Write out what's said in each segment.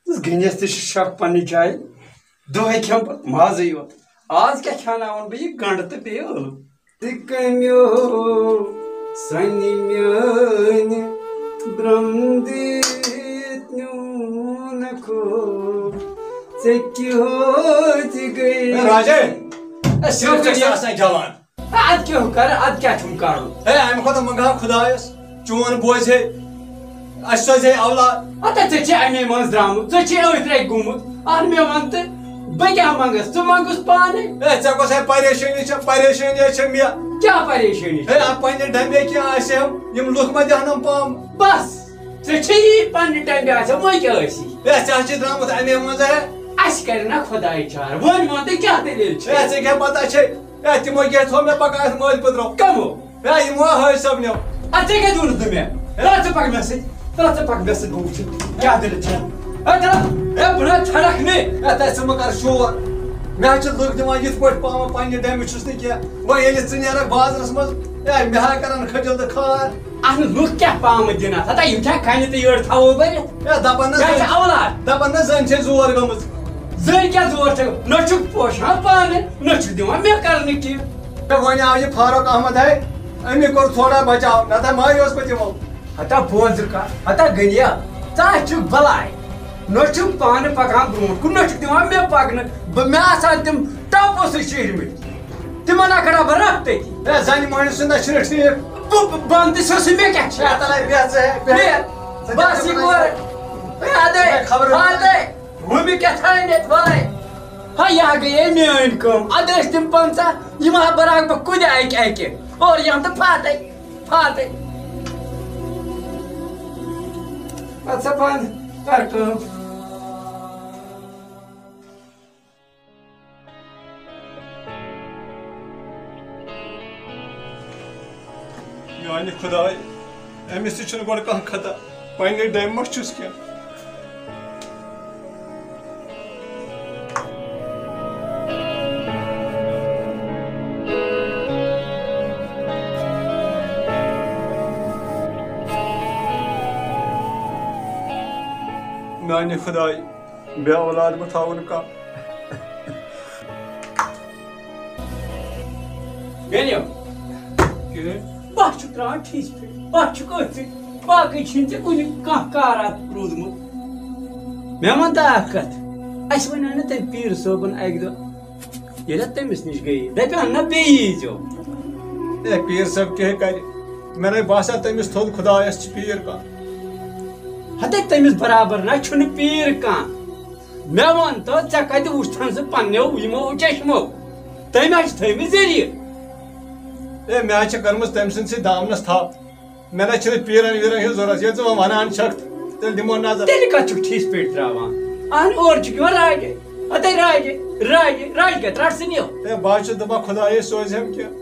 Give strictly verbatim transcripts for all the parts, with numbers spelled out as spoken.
گٔنِس تہِ چھِ شک پننہِ جایہِ۔ دۄہے کھٮ۪مہٕ بہٕ مازٕے یوت۔ آز کیٛاہ کھیٛاوناوَن بہٕ یہِ گنٛڈٕ تہٕ بیٚیہِ ٲلوٕ؟ تہِ کمیو سنہِ میٲنۍ برٛم دِتھ نیوٗنکھو۔ ژےٚ کیٛاہ تہِ گٔے؟ اے راجے، اے صرف چھِ أسۍ آسان گٮ۪وان۔ اے، اَدٕ کیٛاہ ہُہ کَرٕ، اَدٕ کیٛاہ چھُم کَرُن؟ اے، اَمہِ کھۄتہٕ منٛگہٕ ہا خۄدایَس، چون بوزِ ہے، اَسہِ سوزِ ہے اولاد۔ ہتا ژےٚ چھِ اَمے منٛز درٛامُت، ژےٚ چھِ أتھۍ رَگہِ گوٚمُت۔ اَہَن، مےٚ وَن تہٕ، بہٕ کیٛاہ منٛگَس؟ ژٕ منٛگُس پانَے۔ اے، ژےٚ کۄس ہے پریشٲنی چھےٚ؟ پریشٲنی ہے چھےٚ مےٚ۔ کیٛاہ پریشٲنی چھےٚ؟ اے، آ، پنٛنہِ ڈَمبے کینٛہہ آسہِ ہا، یِم لُکھ ما دِہَنَم پامہٕ؟ بَس، ژےٚ چھےٚ یی پنٛنہِ ڈَمبہِ آسہِ ہا، وۄنۍ کیٛاہ ٲسی؟ اے، ژےٚ ہا چھِ درٛامُت اَمے منٛز ہے۔ اَسہِ کَرِ نا خۄداے چارٕ، وۄنۍ وَن تہٕ کیٛاہ دٔلیٖل چھےٚ؟ اے، ژےٚ کیٛاہ پَتہ چھے؟ اے، تِمو کیٛاہ تھوٚو مےٚ پَکان اَتھ مٲلۍ پٔترو؟ کَمو؟ اے، یِمو ہٲے صٲبنیو۔ اَدٕ ژےٚ کیٛاہ دوٚرُتھ نہٕ مےٚ؟ ترٛاو ژٕ پَکھ مےٚ سۭتۍ، ترٛاو ژٕ پَکھ مےٚ سۭتۍ، بہٕ وٕچھِ کیٛاہ دٔلیٖل چھےٚ۔ اے، ترٛاو، اے، بہٕ نہ ژھٮ۪نَکھ نہٕ۔ اے، تَتہِ ژٕ مہٕ کَر شور۔ مےٚ حظ چھِ لُکھ دِوان یِتھ پٲٹھۍ پامہٕ، پنٛنہِ ڈَمہِ چھُس نہٕ کینٛہہ۔ وۄنۍ ییٚلہِ ژٕ نیرَکھ بازرَس منٛز، اے، مےٚ ہا کَرَن کھٔجِل تہٕ کھار۔ اَہَن، لُکھ کیٛاہ پامہٕ دِنۍ اَتھ؟ ہتا یِم چھا کھَنہِ تہٕ یٔڑ تھاوو بٔرِتھ؟ اے، دَپان نہ یہِ حظ زٔنۍ، چھِ اولاد۔ دَپان نہ زٔنۍ چھے زور گٔمٕژ۔ زٔنۍ کیٛاہ زور چھِ؟ نہ چھُکھ پوشان پانہٕ، نہ چھُکھ دِوان مےٚ کَرنہٕ کینٛہہ۔ اے، وۄنۍ آو یہِ فاروق احمد ہے، أمی کوٚر تھوڑا بچاو، نَتہٕ ماریوس بہٕ تِمو۔ ہتا بوز زِ کَتھ، ہتا غنیہ، ژٕ ہا چھُکھ بَلاے۔ نہ چھُکھ پانہٕ پَکان برٛونٛٹھ کُن، نہ چھُکھ دِوان مےٚ پَکنہٕ۔ بہٕ، مےٚ آسان تِم ٹَپو سۭتۍ شیٖرمٕتۍ۔ تِمن ہا کڑا بہٕ رٹھ تٔتی۔ ہے، زنہِ مۄہنیو سُنٛد ہا چھُنہٕ ٹھیٖک۔ بہٕ، بہٕ، بہٕ تہِ چھُس، مےٚ کیٛاہ چھُ؟ ہے، تَلے بیٚہہ ژٕ، ہے، بیٚہہ۔ بیٚہہ۔ ژٕ بس، بیٚہہ یہِ ژٕ، گوٚو۔ ہے، اَدَے، ہے، خبر اَدَے۔ ہُہ مےٚ کیٛاہ تھایہِ مےٚ وَلَے؟ ہا، یہِ ہا گٔیے میٛٲنۍ کٲم۔ اَدٕ ٲسۍ تِم پنٛژاہ، یِم ہا بَرٕ ہا بہٕ کُنہِ اَکہِ اَکہِ۔ اور یِم تہٕ فاتَے، فاتَے۔ اَدٕ سا پانہٕ کر کٲم۔ میانہِ خداے، أمِس تہِ چھُنہٕ گۄڈٕ کانٛہہ خطا، پننہِ ڈیمہِ منٛز چھُس کینٛہہ۔ میانہِ خداے، بے اولاد مہ تھاوُن کانٛہہ۔ غنیو، کیٛاہ؟ بہٕ چھُس ترٛاوان ٹھیٖس پٮ۪ٹھ، بہٕ چھُس أتھۍ سۭتۍ، باقٕے چھِنہٕ ژےٚ کُنہِ کانٛہہ کار اَتھ روٗدمُت۔ مےٚ وَن تہٕ اَکھ کَتھ، اَسہِ وَنیٛاو نہٕ تٔمۍ پیٖر صٲبَن اَکہِ دۄہ، ییٚلہِ اَتھ تٔمِس نِش گٔیہِ، دَپیٛاو نہ بیٚیہِ ییٖزیو۔ اے، پیٖر صٲب کیٛاہ کَرِ؟ مےٚ نَے باسان تٔمِس تھوٚد خۄدایَس چھِ پیٖر کانٛہہ۔ ہتے تٔمِس برابر نہ چھُنہٕ پیٖر کانٛہہ۔ مےٚ وَن تہٕ، ژےٚ کَتہِ وُچھتھن سُہ پننیو یِمو چشمو؟ تٔمۍ ہا چھِ تھٲومٕتۍ ذٔریعہٕ۔ اے، مےٚ ہا چھِ کٔرمٕژ تٔمۍ سٕنٛدۍ سۭتۍ دامنَس تھپھ۔ مےٚ نہ چھِنہٕ پیٖرَن ویٖرَن ہِنٛز ضوٚرَتھ۔ ییٚلہِ ژٕ وۄنۍ وَنان چھَکھ، تیٚلہِ دِمو نظر۔ تیٚلہِ کَتھ چھُکھ ٹھیٖس پٲٹھۍ ترٛاوان؟ اَہَن، اورٕ چھُکھ یِوان راجے۔ ہتے راجے، راجے، راجہِ کیٛاہ ترٛٹھ ژٕ نِو؟ اے، بہٕ حظ چھُس دَپان خۄدایے سوزِ ہٮ۪م کینٛہہ۔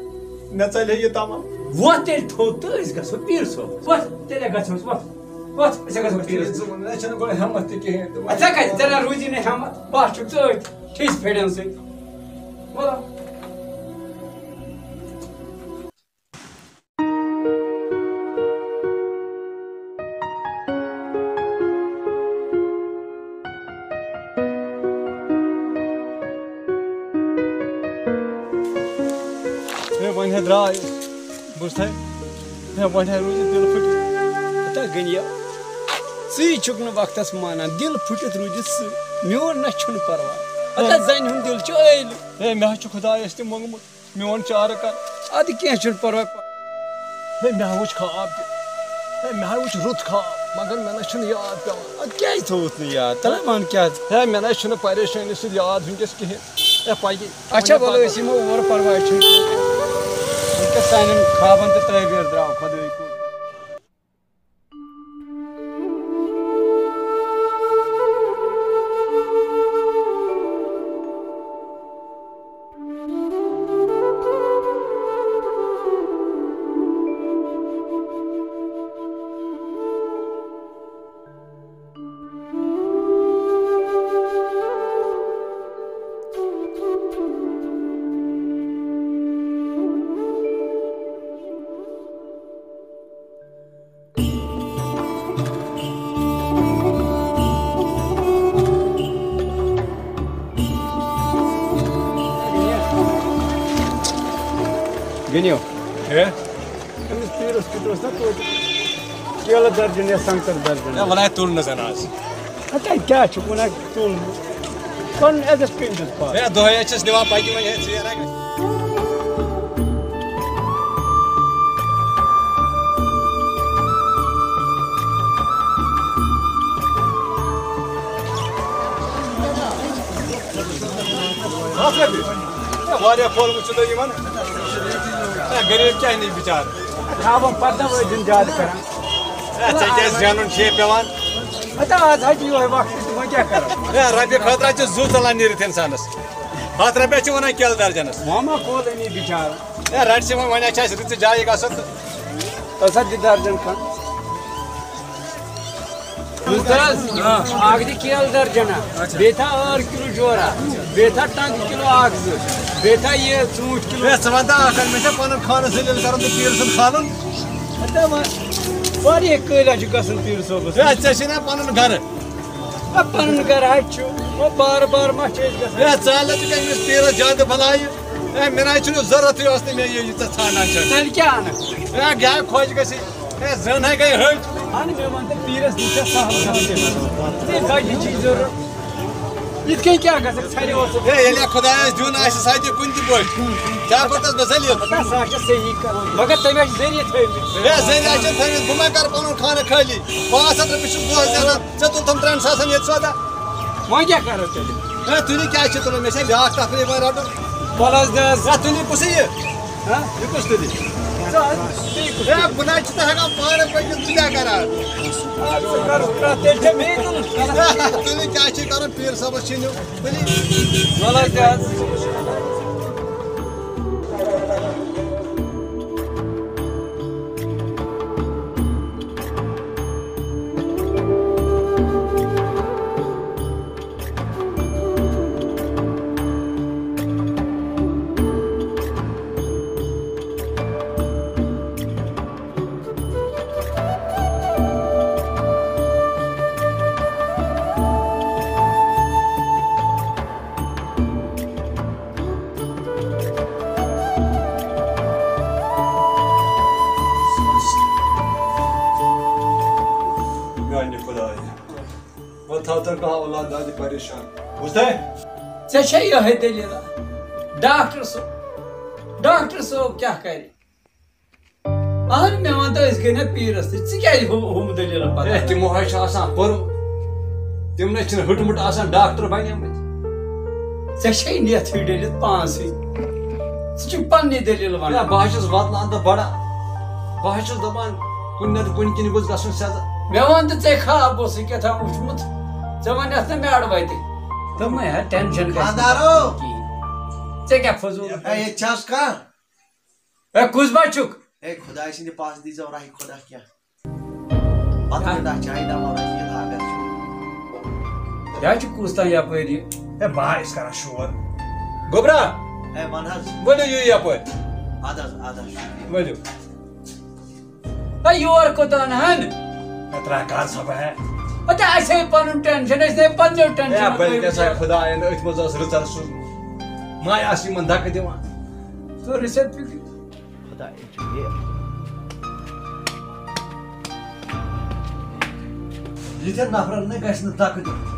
مےٚ ژَلہِ ہے یہِ تَمام۔ وۄتھ تیٚلہِ تھوٚد تہٕ أسۍ گژھو پیٖر صٲبَس۔ وۄتھ، تیٚلہِ گژھو أسۍ، وۄتھ۔ وۄتھ، أسۍ گژھو پیٖر صٲبَس۔ ژٕ وَن، مےٚ چھَنہٕ گۄڈٕ ہٮ۪مَتھ تہِ کِہیٖنۍ تہِ۔ اَدٕ ژےٚ کَتہِ، ژےٚ نہ روٗزی نہٕ ہٮ۪مَتھ، بَس چھُکھ ژٕ أتھۍ ٹھیٖس پھِرٮ۪ن سۭتۍ۔ وَلہٕ۔ ہے، وۄنۍ ہے درٛاے، بوٗزتھے؟ ہے، وۄنۍ ہے روٗزِ دِل پھٕٹِتھ۔ ہتا غنیہ، ژٕے چھُکھ نہٕ وقتس مانان، دِل پھٕٹِتھ روٗزِتھ ژٕ۔ میون نہ چھُنہٕ پرواے۔ ہتا ہے۔ زنہِ ہُنٛد دِل چھُ ٲلہِ۔ ہے، مےٚ حظ چھُ خۄدایس تہِ موٚنگمُت۔ میون چارٕ کر۔ اَدٕ کینٛہہ چھُنہٕ پرواے۔ ہے، مےٚ ہا وٕچھ خواب تہِ۔ ہے، مےٚ ہا وٕچھ رُت خواب، مگر مےٚ نہ چھُنہٕ یاد پٮ۪وان۔ اَدٕ کیٛازِ تھوٚوُتھ نہٕ یاد؟ تَلے وَن کیٛازِ؟ ہے، مےٚ نہ چھُنہٕ پریشٲنی سۭتۍ یاد وٕنۍکٮ۪س کِہیٖنۍ۔ ہے، پَگہِ۔ اچھا، وۄنۍ وَلہٕ پَتہٕ۔ أسۍ یِمو اور، پرواے چھُنہٕ کینٛہہ۔ وٕنۍکٮ۪س سانٮ۪ن خوابَن تہِ تعبیٖر درٛاو خۄدٲے کوٚر۔ ؤنِو۔ ہے؟ أمِس پیٖرَس کیُتھ اوس نا توتہِ کیلہٕ درجن یا سنگتر درجن؟ ہے، وَنان تُل نہٕ زَن آز۔ ہَتہٕ کیٛاہ چھُکھ وَنان تُل؟ پَنُن عزت کٔمۍ دیُت پَتھ؟ ہے، دۄہَے حظ چھِس نِوان پَکہِ وۄنۍ ہے ژیر اَگَر۔ ہَتھ رۄپیہِ؟ ہے، واریاہ پھوٚل وٕچھِو تُہۍ یِمَن۔ ہے، غریٖب کیٛاہ نِیہِ بِچارٕ؟ تھاوَن پَتہٕ نہ ٲسۍ زیادٕ کران۔ ہے، ژےٚ کیٛازِ زینُن چھُے پٮ۪وان؟ ہتا آز حظ چھُ یِہوٚے وقت تہٕ وۄنۍ کیٛاہ کرو؟ ہے، رۄپیہِ خٲطرٕ حظ چھِ زُو ژَلان نیٖرِتھ اِنسانَس۔ ہَتھ رۄپیہِ چھِ وَنان کیلہٕ درجنَس۔ ماما کول أمی بِچارٕ۔ ہے، رَٹہِ ژٕ وۄنۍ، وۄنۍ حظ چھِ اَسہِ رٕژِ جایہِ گژھُن تہٕ۔ أسۍ حظ دِ درجن کھنٛڈ۔ بوٗزتھٕ حظ؟ آ۔ اکھ دِ کیلہٕ درجنا، بیٚیہِ تھاو ٲر کِلوٗ جورا، بیٚیہِ تھاو ٹنٛگہٕ کِلوٗ اکھ زٕ، بیٚیہِ تھاو یہِ ژوٗنٛٹھۍ کِلوٗ۔ ہے، ژٕ وَن تہٕ اکھ کَتھ، مےٚ چھا پَنُن خانہٕ ذلیل کَرُن تہٕ پیٖر سُنٛد کھالُن؟ ہتا وۄنۍ واریاہ کٲلۍ حظ چھُ گژھُن پیٖر صٲبَس۔ ہے، ژےٚ چھُے نا پَنُن گَرٕ؟ آ، پَنُن گَرٕ حظ چھُ، وۄنۍ بار بار ما چھِ أسۍ گژھان؟ ہے، ژٕ ہا لٔجِکھ أمِس پیٖرَس زیادٕ بَلایہِ۔ ہے، مےٚ نہ حظ چھُنہٕ ضوٚرَتھٕے اوس نہٕ مےٚ یہِ، یہِ ژےٚ ژھانٛڈان چھَکھ۔ تیٚلہِ کیٛاہ اَنَکھ؟ ہے، یہِ ہا خۄش گژھِ۔ ہے، زٔہن ہے گٔے ۂٹۍ۔ اَہَن، مےٚ وَن تہٕ پیٖرَس نِش چھا سہل سہل تیٚلہِ؟ ژےٚ بَجہِ چھی ضوٚرَتھ۔ یِتھ کٔنۍ کیٛاہ گژھکھ ژھَرِ اوسُکھ؟ ہے، ییٚلہِ ہا خۄدایَس دیُن آسہِ ساے تہِ کُنہِ تہِ پٲٹھۍ، ژےٚ کوٚرتَس بہٕ ذلیٖل۔ ہَتا سُہ ہا چھِ صحیح کَتھ۔ مگر تٔمۍ ہا چھِ ذٔریعہٕ تھٲومٕتۍ۔ ہے، ذٔریعہٕ چھِ تھٲومٕتۍ، بہٕ ما کَرٕ پَنُن خانہٕ خٲلی؟ پانٛژھ ہَتھ رۄپیہِ چھُس دۄہَس زینان، ژےٚ تُلتھَم ترٛٮ۪ن ساسَن ییٚتہِ سودا۔ وۄنۍ کیٛاہ کَرو تیٚلہِ؟ ہے، تُلِو کیٛاہ چھِ تُلُن؟ مےٚ چھےٚ بیٛاکھ تَتھ منٛز یِوان رَٹُن۔ وَلہٕ حظ، نہ حظ۔ ہے، تُلِو کُسٕے یہِ؟ ہہ؟ یہِ کُس تُلہِ؟ ژٕ حظ، بیٚیہِ کُس؟ ہے، بہٕ نہ حظ چھُس نہٕ ہٮ۪کان پانہٕ پٔکِتھ، ژٕ کیٛاہ کَران؟ اَدٕ ژٕ کَر پرٛٮ۪تھ تیٚلہِ چھےٚ مے تُلُن۔ ہے، تُلِو کیٛاہ چھِ کَرُن؟ پیٖر صٲبَس چھِ نیُن۔ تُلِو۔ وَلہٕ حظ، تہِ حظ۔ میانہِ خدایہِ، وۄنۍ تھاو تہٕ کانٛہہ اولاد دادِ پریشان۔ بوٗزتھے؟ ژےٚ چھےٚ یِہے دٔلیٖلہ؟ ڈاکٹر صٲب، ڈاکٹر صٲب کیٛاہ کرِ؟ اہن، مےٚ وَن تہٕ، أسۍ گٔے نہ پیٖرَس نِش، ژٕ کیٛازِ ہُم، ہُم دٔلیٖلہٕ پَتہ؟ ہے، تِمو حظ چھُ آسان پوٚرمُت، تِم نہ چھِنہٕ ہُٹمُٹ آسان ڈاکٹر بَنیمٕتۍ۔ ژےٚ چھے نِتھ ہِوۍ ڈٔلِتھ پانسٕے، ژٕ چھُکھ پَننی دٔلیٖل ہے، وَنان۔ بہٕ حظ چھُس وَدلان تہٕ بَڑان، بہٕ حظ چھُس دَپان، کُنہِ نَتہٕ کُنہِ کِنۍ گوٚژھ گژھُن سیٚزٕ۔ مےٚ وَن تہٕ، ژےٚ خواب اوسُے کیٛاہ تام وُچھمُت، ژےٚ وَنیٚتھ نہٕ مےٚ اَڑٕ وَتہِ۔ دوٚپمَے ہا، ٹینشن گژھِ نہٕ خانٛدارو۔ کِہیٖنۍ۔ ژےٚ کیٛاہ فضوٗل؟ ہے، ییٚتہِ چھا حظ کانٛہہ؟ ہے، کُس بچُک؟ ہے، خۄداے سٕنٛدِ پاسہٕ دیٖزیو راہہِ خۄدا کیٛاہ؟ پتہٕ ہا؟ کیٛاہ چاے دما رۄپیہِ لاگان چھُ؟ یا چھُ کُس تام یپٲرۍ یہِ؟ ہے، بہٕ ہا چھُس کران شور۔ گوٚبرا، ہے، وَن حظ۔ ؤلِو یِیِو یپٲرۍ۔ اَدٕ حظ، اَدٕ حظ، شُکریہ۔ ؤلِو۔ ہے، یور کوٚت اَنہٕ ہن؟ ہے، ترٛاو کر سا بہٕ ہے۔ ہے، تہٕ اَسہِ ہے پنُن ٹینشن، أسۍ نے پننیو ہے، ٹینشنو بٔلۍ کٔرۍ کیٛاہ سا بِچارٕ۔ خۄدایَن أتھۍ منٛز ٲس رٕژر سُہ مایہِ آسہٕ یِمن دَکہٕ دِوان۔ ژٕ رٔچھِتھ فِکرِ۔ خۄداے چھُ یہِ۔ یِتھٮ۪ن نفرن نہٕ گژھِ نہٕ دَکہٕ دیُن۔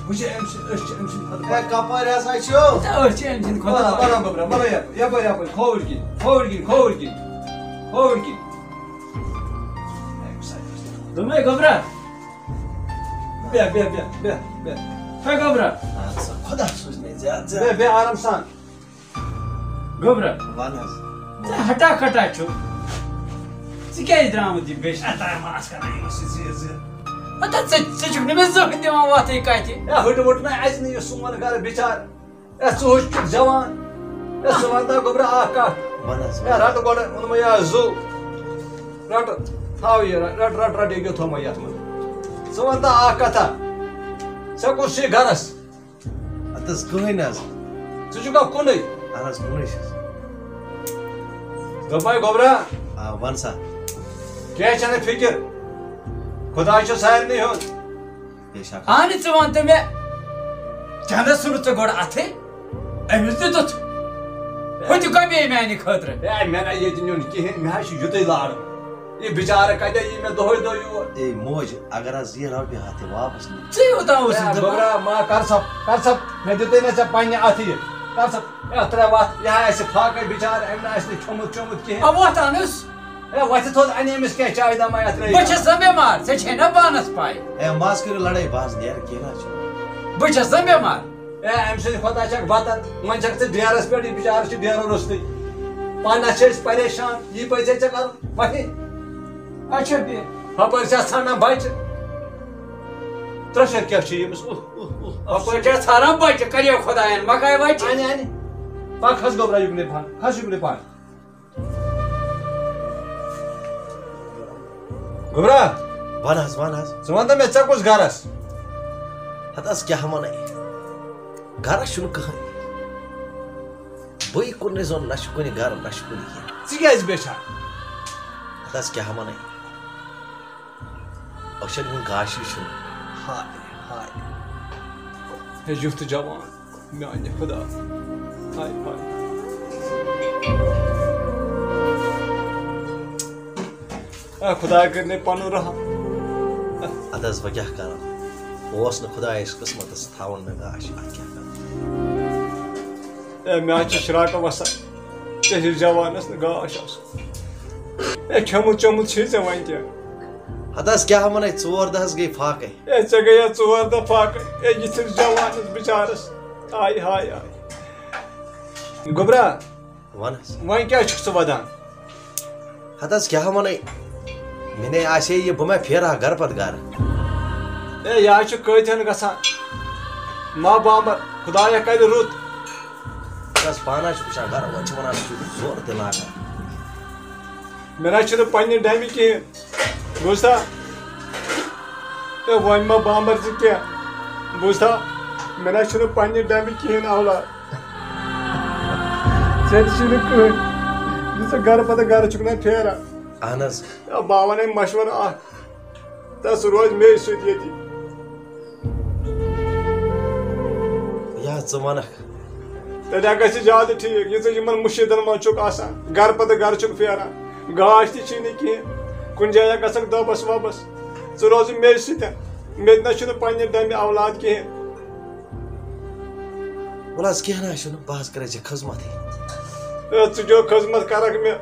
وٕچھ أمۍ سٕنٛدۍ، أسۍ چھِ أمۍ سٕنٛدِ کھۄتہٕ ہے، کَپٲرۍ ہسا چھِو؟ تہٕ أسۍ چھِ أمۍ سٕنٛدِ کھۄتہٕ وَلہٕ، وَلہٕ، بَبرا، وَلہٕ یَپٲرۍ، یَپٲرۍ، یَپٲرۍ، کھووُر کِنۍ، کھووُر کِنۍ، کھووُر کِنۍ، کھووُر کِنۍ۔ دوٚپمَے، گوٚبرا۔ بیٚہہ، بیٚہہ، بیٚہہ، بیٚہہ، بیٚہہ۔ ہے، گوٚبرا۔ اَہَن سا، خۄدا سوٗزِ مےٚ زیادٕ، زیادٕ۔ بیٚہہ، بیٚہہ، آرام سان۔ گوٚبرا۔ وَن حظ۔ ژٕ ہٹا کھٹا چھُکھ۔ ژٕ کیٛازِ درٛامُت یہِ بیٚچھِ؟ اے، تۄہہِ ما آسہِ کران یِمو سۭتۍ زیٖر زیٖر؟ ہتا ژٕ، ژٕ چھُکھ نہٕ مےٚ زٕہٕنۍ دِوان وۄتھٕے کَتھِ۔ اے، ہُٹہِ وُٹہِ نہ اَژِ نہٕ یہِ سون گرٕ بِچار۔ اے، ژٕ ہُہ چھُکھ جوان۔ اے، ژٕ وَن تہٕ گوٚبرا اَکھ کَتھ۔ وَن حظ، اے، وَن۔ رَٹہٕ گۄڈٕ اوٚنمُت یہِ زُو۔ رَٹہٕ، تھاو یہِ، رَٹہٕ، رَٹہٕ، رَٹہٕ، یہِ کیٛاہ تھوٚومُت یَتھ منٛز؟ ژٕ وَن تہٕ اَکھ کَتھا۔ ژےٚ کُس چھُے گرَس؟ اَدٕ حظ، کٕہٕنۍ نہٕ حظ۔ ژٕ چھُکھا کُنُے؟ اَہَن حظ، کُنُے چھُس۔ دوٚپمَے گوٚبرا۔ آ، وَن سا۔ کینٛہہ چھَنہٕ فِکِر۔ خۄداے چھُ سارنٕے ہُنٛد۔ بے شک۔ اَہَن، ژٕ وَن تہٕ مےٚ، چَندَس ژھُنُتھ ژےٚ گۄڈٕ اَتھٕے، أمِس دیُتُتھ؟ ہُہ تہِ گۄبے میانہِ خٲطرٕ۔ ہے، مےٚ نہ ییٚتہِ نیُن کِہیٖنۍ، مےٚ حظ چھُ یُتُے لارُن۔ یہِ بِچارٕ کَتہِ یی مےٚ دۄہَے دۄہَے یور؟ اے موج، اگر حظ یہِ رۄپیہِ ہَتھ تہِ واپَس نی۔ ژٕ یوٗتاہ اوسُکھ ہے، دَپان۔ گوٚبرا، ما کر ژھۄپ، کر ژھۄپ۔ مےٚ دیُتے نہ ژےٚ پننہِ اَتھٕ یہِ۔ کر ژھۄپ۔ ہے، ترٛےٚ وَتھ، یہِ ہا آسہِ فاقَے بِچارٕ، أمۍ نہ آسہِ نہٕ کھیوٚمُت چوٚمُت کِہیٖنۍ۔ آ، وَتھ اَنُس۔ ہے، وَتھِ تھوٚد اَنہِ أمِس کینٛہہ چایہِ دامہ یَتھ ترٛٲیِتھ۔ بہٕ چھَس نہ بٮ۪مار، ژےٚ چھے نہ پانَس پَے۔ ہے، مَہ حظ کٔرِو لڑٲے، بہٕ حظ نیرٕ، کینٛہہ نہ حظ چھُنہٕ۔ بہٕ چھَس نہ بٮ۪مار۔ ہے، أمۍ سٕنٛدِ کھۄتہٕ ہا چھَکھ بدتر۔ وۄنۍ چھَکھ ژٕ ڈیرَس پٮ۪ٹھ، یہِ بِچارٕ چھُ ڈیرٕ روٚستُے۔ پانَس چھِ أسۍ پریشان، یی پَزِ ژےٚ کَرُن۔ وۄتھ ہے۔ اچھا، بیٚہہ۔ ہُپٲرۍ چھِ اَتھ ژھانڈان بَچہٕ۔ ترٛٹھٮ۪ر کیٛاہ چھِ ییٚمِس؟ اُہ، اُہ، اُہ۔ ہُپٲرۍ چھِ اَتھ ژھانڈان بَچہٕ، کَریو خۄدایَن، مۄکلاے وَچہِ۔ اَنہِ، اَنہِ۔ پَکھ حظ گوٚبرا یُکنُے پَہَن، کھَس یُکنُے پَہَن۔ گوٚبرا۔ وَن حظ، وَن حظ۔ ژٕ وَن تہٕ مےٚ، ژےٚ کُس گَرَس؟ ہَتہٕ حظ کیٛاہ وَنَے؟ گَرَس چھُنہٕ کٕہٕنۍ۔ بٕے کُنُے زوٚن، نہ چھُ کُنہِ گَرٕ، نہ چھُ کُنہِ کینٛہہ۔ ژٕ کیٛازِ بیچھان؟ ہَتہٕ حظ کیٛاہ وَنَے؟ أچھَن ہُنٛد گاشی چھُنہٕ۔ ہاے، ہاے۔ ہے یُتھ جوان۔ میانہِ خدا۔ ہاے ہاے۔ اے خدا کٔرِنَے پنُن رحم۔ اَدٕ حظ، وۄنۍ کیٛاہ کَرو؟ اوس نہٕ خۄدایَس قٕسمَتَس تھاوُن مےٚ گاش، اَتھ کیٛاہ کَرو؟ اے مےٚ حظ چھِ شراکہٕ وَسان۔ ژےٚ ہِش جوانَس نہٕ گاش آسُن۔ اے کھیوٚمُت چوٚمُت چھُے ژےٚ وۄنۍ کیٛاہ؟ ہَتہٕ حظ کیٛاہ وَنَے، ژور دۄہ حظ گٔے فاقَے۔ اے، ژےٚ گٔیے ژور دۄہ فاقے۔ اے، یِتھِس جوانس بِچارس۔ آے، ہاے، آے۔ گوٚبرا، وَن حظ۔ وۄنۍ کیٛاہ چھُکھ ژٕ وَدان؟ ہَتہٕ حظ، کیٛاہ وَنَے؟ مےٚ نے آسہِ ہے یہِ، بہٕ ما پھیرٕ ہا گَرٕ پَتہٕ گَرٕ؟ اے، یہِ حظ چھُ کۭتِہَن گژھان۔ ما بامبر، خۄدایا کَرِ رُت۔ بَس پانہٕ حظ چھُس وٕچھان گَرٕ وٲلۍ چھِ وَنان، ژٕ چھُکھ زورٕ تہِ لاگان۔ مےٚ نہ حظ چھُنہٕ پنٛنہِ ڈَمہِ کِہیٖنۍ۔ بوٗزتھا؟ ہے، وۄنۍ مہ بامبر ژٕ کینٛہہ۔ بوٗزتھا؟ مےٚ نہ چھُنہٕ پننہِ ڈَمہِ کِہیٖنۍ اولاد۔ ژےٚ تہِ چھُنہٕ کٕہٕنۍ۔ یہِ ژٕ گرٕ پتہٕ گرٕ چھُکھ نہ پھیران۔ اہن حظ۔ ہے، بہٕ ہا وَنَے مشورٕ اکھ۔ تہٕ سُہ روزِ مے سۭتۍ ییٚتی۔ یا ژٕ وَنکھ۔ تیٚلہِ ہا گژھِ زیادٕ ٹھیٖک، یہِ ژٕ یِمن مُشیٖدن منٛز چھُکھ آسان، گرٕ پتہٕ گرٕ چھُکھ پھیران، گاش تہِ چھی نہٕ کِہیٖنۍ، کُنہِ جایہِ ہا گژھکھ دۄبس وۄبس، ژٕ روزُکھ مے سۭتۍ، مےٚ تہِ نہ چھُنہٕ پننہِ ڈمہِ اولاد کِہیٖنۍ۔ وَلہٕ حظ، کینٛہہ نہ حظ چھُنہٕ، بہٕ حظ کَرے ژےٚ خدمتٕے۔ ہے، ژٕ کیٛاہ خدمت کَرکھ مےٚ؟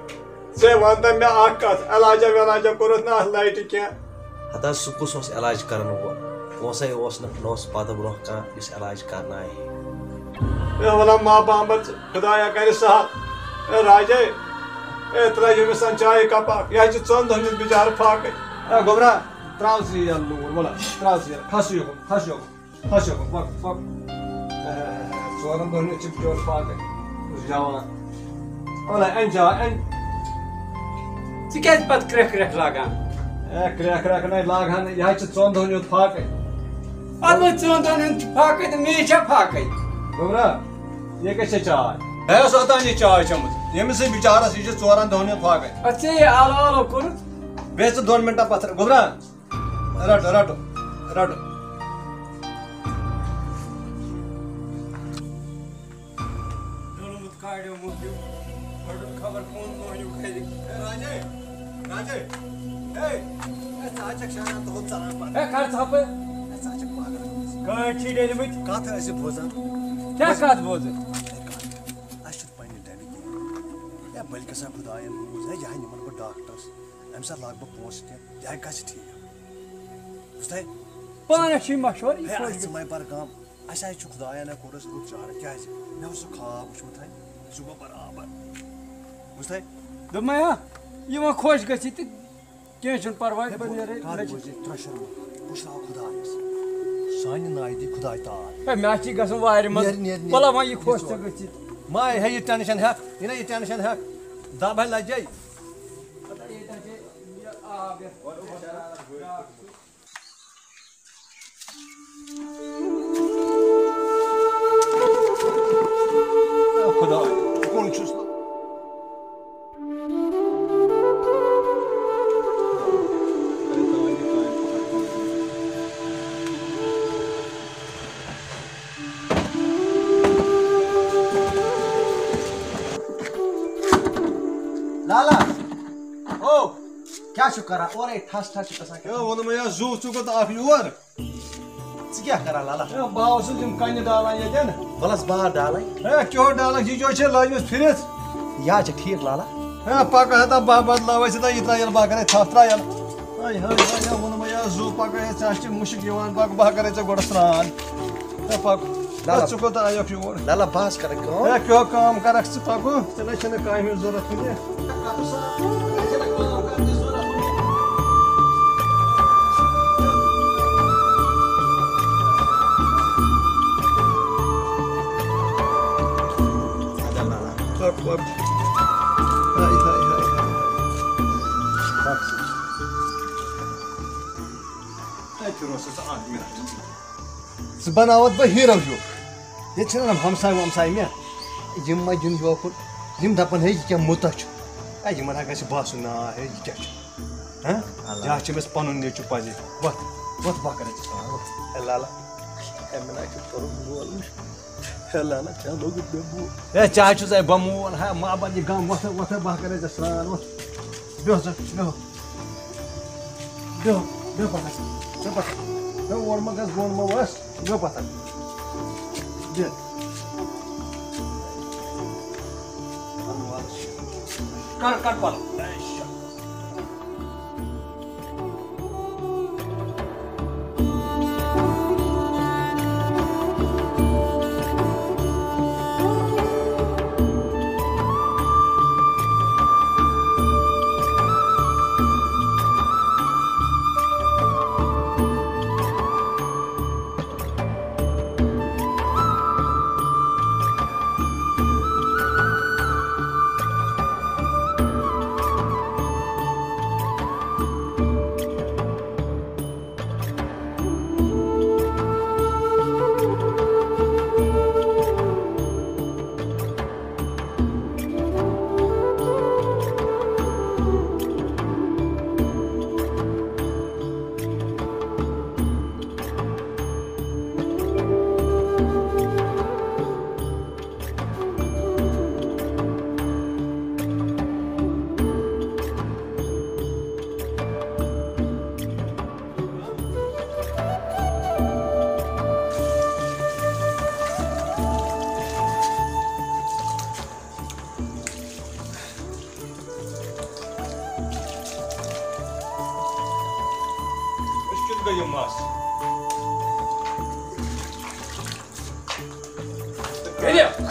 ژےٚ وَن تہٕ مےٚ اَکھ کَتھ، علاجا ویلاجا کوٚرُتھ نہٕ اَتھ لایٹہِ کینٛہہ؟ ہَتہٕ حظ، سُہ کُس اوس علاج کَرَن وول؟ پونٛسَے اوس نہٕ، نہ اوس پَتہٕ برونٛہہ کانٛہہ یُس علاج کَرنایہِ ہے۔ ہے وَلہ ما بامبر ژٕ، خۄدایا کَرِ سہل۔ ہے راجے، ہے ترٛٲیِو أمِس سان چایہِ کَپ اَکھ، یہِ حظ چھِ ژۄن دۄہَن ہِنٛز بِچارٕ فاقٕے۔ ہے گوٚبرا، ترٛاو ژٕ یہِ یَلہٕ لوٗر، وَلہ، ترٛاو ژٕ یَلہٕ، کھَس یوکُن، کھَس یوکُن۔ پھس یوکُن، پک، پک۔ اے، ژورن دۄہن یُتھ چھُ بِچور فاقے۔ یُس جوان۔ وَلہٕ، اَن جا، اَن۔ ژٕ کیٛازِ پتہٕ کرٛٮ۪کھ کرٛٮ۪کھ لاگان؟ اے، کرٛٮ۪کھ کرٛٮ۪کھ نَے لاگہٕ ہا نہٕ، یہِ حظ چھُ ژۄن دۄہن ہُنٛد فاقے۔ اَدٕ وۄنۍ ژۄن دۄہن ہُنٛد چھُ فاقے تہٕ مے چھا فاقے؟ گوٚبرا، یہِ کیٛاہ چھےٚ چاے؟ ہے، اوس اوٚتام یہِ چاے چٔمٕژ۔ ییٚمِس سۭتۍ بِچارس، یہِ چھُ ژورن دۄہن ہُنٛد فاقے۔ اَدٕ ژےٚ یہِ آلو آلو کوٚرُتھ؟ بیٚیہِ ژٕ دۄن مِنٹن پتھر۔ گوٚبرا، رٹو، رٹو، رٹو۔ ڈوٚلمُت کاڑیو موٚکھیو، بڑُن خبر کون موہنیو کھرِ۔ اے راجے، راجے، اے، اے، ژٕ ہا چھکھ شانہ تہٕ ہُہ ژلان پتہٕ۔ اے، کر ژھپہٕ۔ اے، ژٕ ہا چھکھ پاگل گٔمٕژ۔ کٲنٛٹھۍ چھِ ڈٔلمٕتۍ۔ کتھ ٲسۍ بوزان؟ کیٛاہ کتھ بوزٕ؟ اَسہِ چھُ پننہِ ڈبہِ کِنۍ۔ اے، بلکہِ سا خداین بوٗز، اے، یہِ ہا نِمن بہٕ ڈاکٹرس۔ امہِ ساتہٕ لاگہٕ بہٕ پونٛسہٕ تہِ، یہِ ہا گژھِ ٹھیٖک۔ بوٗزتھا؟ پانس چھُے مشورٕ، یہِ ہے، خۄش اَتھ گژھِ۔ ژٕ مَے بَر غم۔ اَسہِ حظ چھُ خۄدایَن ہا کوٚر اَسہِ رُت چارٕ۔ کیٛازِ؟ مےٚ اوس سُہ خواب وُچھمُت ہا، سُہ گوٚو برابر۔ بوٗزتھا؟ دوٚپمَے ہا، یہِ وۄنۍ خۄش گژھِ تہٕ کینٛہہ چھُنہٕ پَرواے، ہے، بہٕ بہٕ نیرٕ کَتھ لَجہِ۔ بوزِ، ترٛےٚ شرمہٕ۔ بہٕ چھُس خۄدایَس۔ سانہِ ناوِ دی خۄداے تال۔ ہے، مےٚ ہا چھِ گژھُن وارِ منٛز۔ نیر، نیر، نیر، وَلہ وۄنۍ یہِ نیر خۄش ژٕ ژٕ۔ گٔژھِتھ۔ مَے ہے یہِ ٹٮ۪نشَن ہٮ۪کھ، یہِ نہ یہِ ٹٮ۪نشَن ہٮ۪کھ۔ دَب ہے لَجے۔ خدا، کُن چھُس بہٕ؟ چھُ کران اورے ٹھس ٹھس چھُ گژھان۔ ہے، ووٚنُم ہے، زُو ژٕ کوٚت اکھ یور؟ ژٕ کیٛاہ کران لالا؟ ہے، بہٕ اوسُس یِم کنہِ ڈالان ییٚتٮ۪ن۔ وَلہٕ حظ، بہار ڈالے۔ ہے، کیٛاہ ڈالکھ؟ یہِ کیٛاہ چھےٚ لٲجمٕژ پھِرِتھ؟ یہِ حظ چھِ ٹھیٖک لالا۔ ہے، پکہٕ ہتا بہہ بدلاوے ژٕ تہٕ یہِ ترٛاو یَلہٕ، بہٕ ہا کرے تھپھ ترٛاو یَلہٕ۔ ہے، ہے، ہے، ہے، ووٚنُم ہے، زُو پکہٕ ہے، ژےٚ ہا چھِ مُشک یِوان، پکہٕ بہٕ ہا کرے ژےٚ گۄڈٕ سرٛان۔ ہے، پکہٕ۔ لالا۔ ہے، ژٕ کوٚت آیکھ یور؟ لالا، بہٕ حظ کرٕ کٲم۔ ہے، کیٛاہ کٲم کرکھ ژٕ؟ پکہٕ، ژےٚ نَے چھَنہٕ کامہِ ہٕنٛز ضروٗرت وٕنہِ۔ ژٕ بناوتھ بہٕ ہیٖرو ہیوٗ۔ ییٚتہِ چھِنہٕ یِم ہمساے ومساے مےٚ۔ یِم ما یِن یوکُن۔ یِم دپن، ہے، یہِ کیٛاہ مُتہ چھُ؟ ہے، یِمن ہا گژھِ باسُن، نا، ہے، یہِ کیٛاہ چھُ؟ ہہ؟ یہِ ہا چھُ أمِس پنُن نیٚچُو پزے۔ وۄتھ، وۄتھ، بہٕ کرے ژےٚ سرٛان، وۄتھ۔ ہے لالا، ہے، مےٚ نا چھُ کوٚرمُت مول۔ ہے لالا، ژےٚ لوگُتھ مےٚ مول۔ ہے، ژےٚ ہا چھُس ہے بہٕ مول، ہے، محبت یہِ غم، وۄتھ، وۄتھ، بہٕ کرے ژےٚ سرٛان، وۄتھ۔ بیٚہہ سا، بیٚہہ۔ بیٚہہ، بیٚہہ پتھر۔ بیٚہہ پتھر۔ بیٚہہ، اور مہ گژھ، بۄن مہ وَس۔ بیٚہہ پتھر۔ بیٚہہ۔ کر، کر پَلو۔ أسۍ کیُتھ گٔے یہِ مَس؟ کٔرِو۔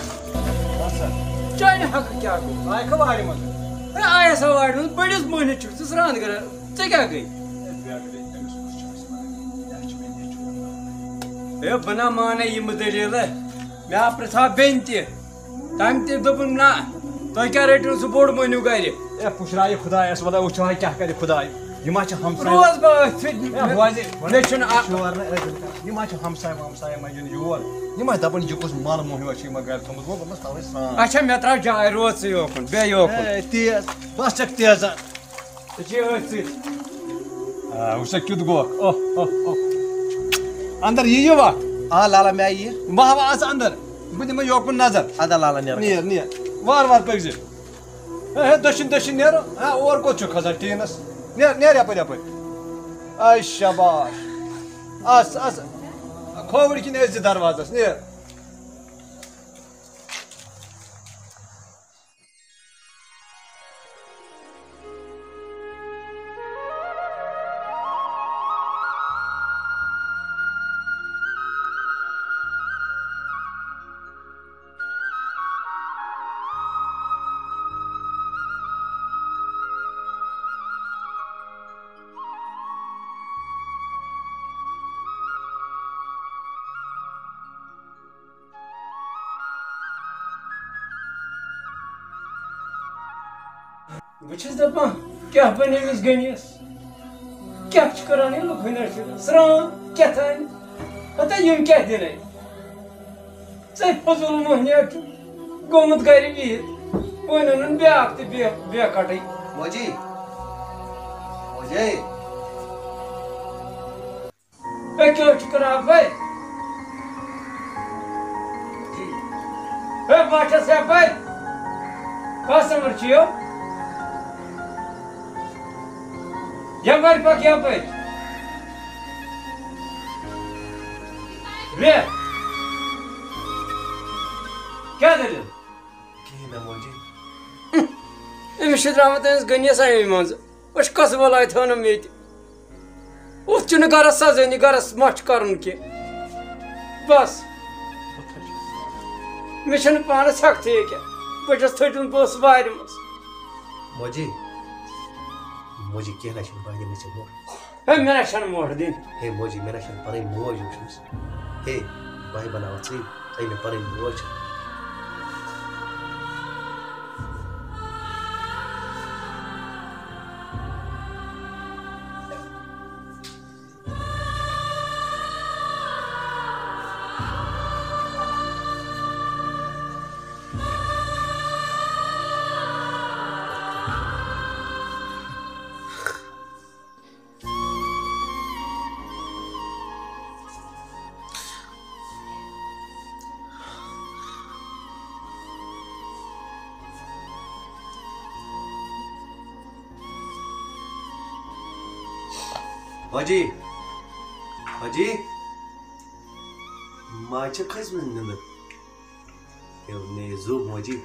چانہِ حقہٕ کیٛاہ گوٚو؟ آیکھا وارِ منٛز؟ ہے، آیس ہا وارِ منٛز، بٔڑِس مٔہنِس چھُکھ ژٕ سرٛان کران۔ ژےٚ کیٛاہ گٔے؟ ہے، بہٕ نا مانَے یِمہٕ دٔلیٖلہٕ۔ مےٚ آو پرٛژھا بیٚنہِ تہِ۔ تٔمۍ تہِ دوٚپُن، "نہ، تُہۍ کیٛاہ رٔٹِو سُہ بوٚڑ مٔہنیوٗ گرِ؟" اے، پُشرایہِ خۄدایَس، وَلہٕ وٕچھو ہا کیٛاہ کَرِ خۄداے۔ یِم ہا چھِ ہمساے۔ روز بہٕ أتھۍ سۭتۍ۔ اے، بوزِ، مےٚ چھُنہٕ اَ- شور نہٕ أزیُک۔ یِم ہا چھِ ہمساے ومساے، یِم ہا یِن یور۔ یِم ہا دَپَن، "یہِ کُس مَل مۄہنیوٗ چھُ یِمَن گرِ تھوٚمُت؟" گوٚو دوٚپمَس، "تَوَے سرٛان۔" اچھا، مےٚ ترٛاو جاے، روز ژٕ یوکُن، بیٚہہ یوکُن۔ اے، تیز، بَس چھَکھ تیزَن۔ ژےٚ چھے أتھۍ سۭتۍ۔ آ، وٕچھ سا کیُتھ گوکھ۔ اوہ، اوہ، اوہ۔ اندر یی یہِ وا؟ آ لالا، مےٚ یی۔ واہ واہ، اژ اندر۔ بہٕ دِمے یوکُن نظر۔ ادا لالا، نیر۔ نیر، نیر۔ وار وار پٔکۍ زِ۔ ہے، ہے، دٔچھِنۍ، دٔچھِنۍ نیر۔ ہا، اور کوٚت چھُ کھسان ٹیٖنس؟ نیر، نیر یپٲرۍ، یپٲرۍ۔ اے شاباش۔ اَس، اَس۔ کھووٕرۍ کِنۍ أژۍ زِ دروازس، نیر۔ بہٕ چھُس دَپان، کیٛاہ بَنہِ أمِس غنیَس؟ کیٛاہ چھُ کران یہِ لُکہٕ ہٕنٛدۍ أچھِ؟ سرٛان کیٛاہ تام؟ ہتا یِم کیٛاہ دِنَے؟ ژَے فضوٗل مۄہنیو چھُ گوٚمُت گَرِ بِہِتھ۔ وۄنۍ اوٚنُن بیٛاکھ تہِ بے-، بے کَٹٕے۔ موجی، موجی۔ ہے، کیٛاہ چھُ کران بھائی؟ ہے، بہٕ چھَس یَپٲرۍ۔ کَس نمبر چھُ یہِ؟ یپٲرۍ پکھ، یپٲرۍ۔ بیٚہہ۔ کیٛاہ دٔلیٖل؟ کِہیٖنۍ نہ موجی۔ أمِس چھِ درٛامٕژ أمِس غنیَس اَمہِ منٛزٕ۔ أسۍ کۄس بَلاے تھٲونَم ییٚتہِ؟ اُتھ چھُنہٕ گَرَس سَزٲنی، گَرَس مَٹھ کَرُن کینٛہہ۔ بَس۔ مےٚ چھَنہٕ پانَس ہٮ۪کتھٕے ییٚکیٛاہ۔ بہٕ چھَس تھٔٹِمٕژ، بہٕ اوسُس وارِ منٛز۔ موجی، موجی، کینٛہہ نہ چھُنہٕ، بہٕ دِمَے ژےٚ موٚر۔ ہے، مےٚ نہ چھَنہٕ موٚر دِنۍ۔ ہے موجی، مےٚ نہ چھَنہٕ پَنٕنۍ موج وٕچھمٕژ۔ ہے، بہٕ ہے بَناوَتھ ژٕے، ژٕے مےٚ پَنٕنۍ موج چھَکھ۔ حاجی، حاجی، ما چھِ کھٔژمٕژ نِندٕر؟ ییٚلہِ مےٚ یہِ زُو موجی